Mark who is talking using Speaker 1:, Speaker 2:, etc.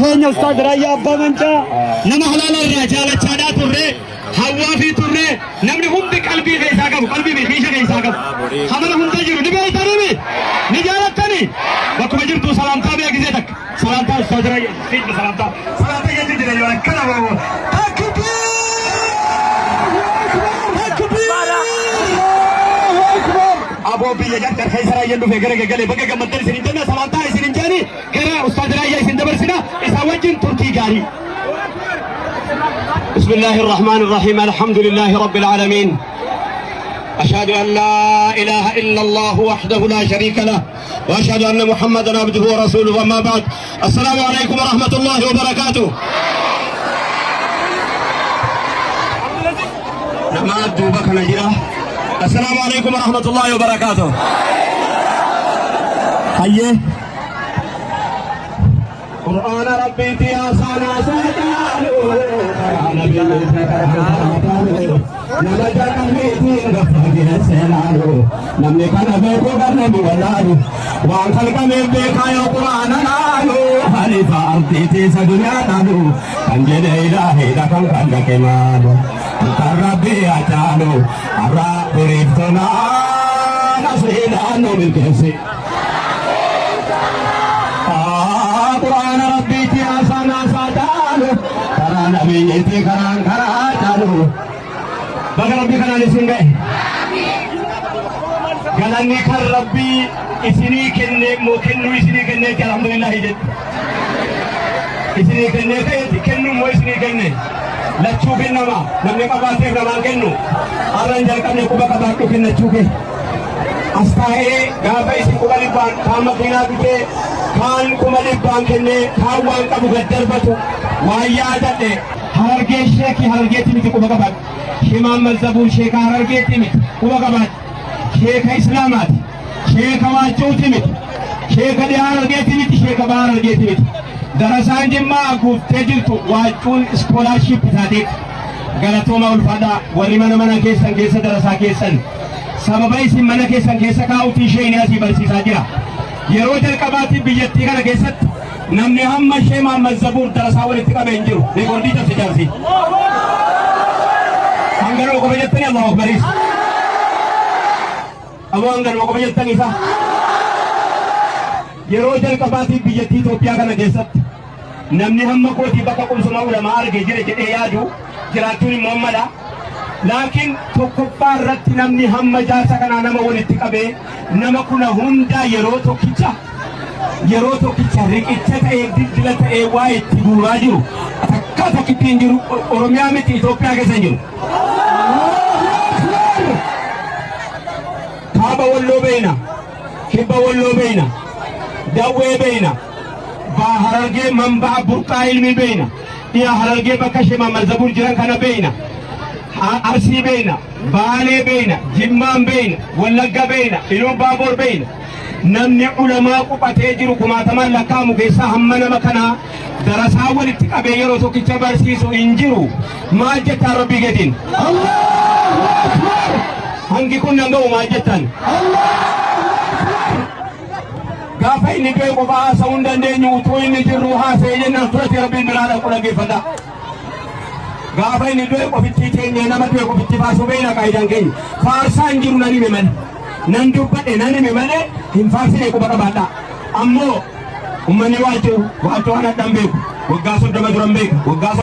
Speaker 1: Keenya Ustaaz Raayyaa Abbaa Mancaa nama halaala irraa jaalachaadhaa turre, hawwaa fi turre. Namni hundi qalbii keessaa qabu, qalbii fi kiisha keessaa qabu, hamana hunda jiru ni beektanii, ni jaalattani. Bakkuma jirtu salaamtaa beeksisee takka salaamtaa Ustaaz Raayyaa fiidha, salaamtaa salaamtaa jechuu jira yoo akkana bahu. Takbiir, takbiir! Aboo, biyya gargar keessa Raayyaan dhufe gara galee baga gammaddan isin hin jenna, salaamtaa isin hin jedhani. Gara Ustaaz Raayyaa isin dabarsina, isaa wajjin turtii gaarii. بسم الله الرحمن الرحيم، الحمد لله رب العالمين، أشهد أن لا إله إلا الله وحده لا شريك له، وأشهد أن محمدا عبده ورسوله، وما بعد، السلام عليكم ورحمة الله وبركاته. نما دوبك نجرة. السلام عليكم ورحمة الله وبركاته. هيا قرآن ربي تياسانا سجالو nama jalqabeetiin gaffagee seelaalu, namni kana beeku garnami wallaalu, waan kalqameef beekaa yoo Qur'aana laalu, khalifa ardiitii isa duniyaa dhaalu kan jedhe ilaahiidha, kan kallaqe maalu, kan Rabbii hacaalu har'a duriif tolaa nasriidhaan nu milkeessi. Qur'aana Rabbiitti haasaan haasaa caalu, karaa nabiyyiitti karaan karaa caalu. Baga Rabbii kanaan isin ga'e. Galanni kan Rabbii isinii kenne immoo kennuu isinii kenneetti alhamdulillahi jedhu. Isinii kennee ta'eeti, kennu immoo isinii kenne. Lachuu kennama, namni qabaateef namaan kennu. Har'a hin jalqabne, quba qabaadhu kennachuu kee. As taa'ee gaafa isin 100,000 kaan makiinaa bitee, kaan 100,000 kennee, kaan waan qabu gad darbatu waan yaadadhe. Harargee sheekii Harargeetti miti, quba qabaadhu. Shimaan Malzabuun sheeka Harargeetti miti, quba qabaadhu. Sheeka Islaamaati. Sheeka Waaccuuti miti. Sheeka dhiyaa Harargeetti miti, sheeka baha Harargeetti miti. Darasaan Jimmaa guuftee jirtu Waaccuun scholarship taateetti. Galatooma, ulfaadhaa. Warri mana mana keessan keessa darasaa keessan, sababa isin mana keessan keessa kaa'uutiin isheen asii barsiisaa jira. Yeroo jalqabaatiif biyyattii kana keessatti namni hamma ishee Mahammad Zabuur darasaa walitti qabee hin jiru. Rikoordii cabse jaarsi. Hanganuma qofa jettanii Allahu Akbaris. Aboo, hanganuma qofa jettanii isa. Yeroo jalqabaatiif biyyattii Itoophiyaa kana keessatti namni hamma kootii bakka qubsuma ulamaa arge jira jedhee yaadu jiraachuun immoo mala. Laakiin tokkoffaa irratti namni hamma jaarsa kanaa nama walitti qabee, nama kuna hundaa yeroo tokkicha riqicha ta'ee, dildila ta'ee waa itti guuraa jiru takka takkitti hin jiru. Oromiyaa miti, Itoophiyaa keessa hin jiru. Kaaba Walloo beeyna, kibba Walloo beeyna, Dawwee beeyna, baa Harargee manba'a burqaa ilmi beeyna, dhiya Harargee bakka Shee Mahammad Zabuur jiran kana beeyna, Arsii beeyna, Baalee beeyna, Jimmaan beeyna, Wallagga beeyna, Iluu Baaboor beeyna. Namni ulamaa quphatee jiru kumaatamaan lakkaa'amu keessaa hamma nama kanaa darasaa walitti qabee yeroo tokkicha barsiisu hin jiru. Maal jettaan Rabbii keetiin? Allahu Akbar! Hangi kun nan ga'u, maal jettan? Gaafa inni du'e qofa haasa'uu hin dandeenyu, utuu inni jirru haasa'ee jennaan fudhatee Rabbiin biraa dhaqu, dhaggeeffadha. Gaafa inni du'e qofittii teenyee nama du'e qofitti baasuu beekna, qaayidaan keenya. Faarsaa hin jiru, nan hime malee. Nan dubbadhe, nan hime malee hin faarsine, quba qabaadha. Ammoo uummanni Waachoo, Waachoo ana dhan beeku. Waggaa 30 duran beeku. Waggaa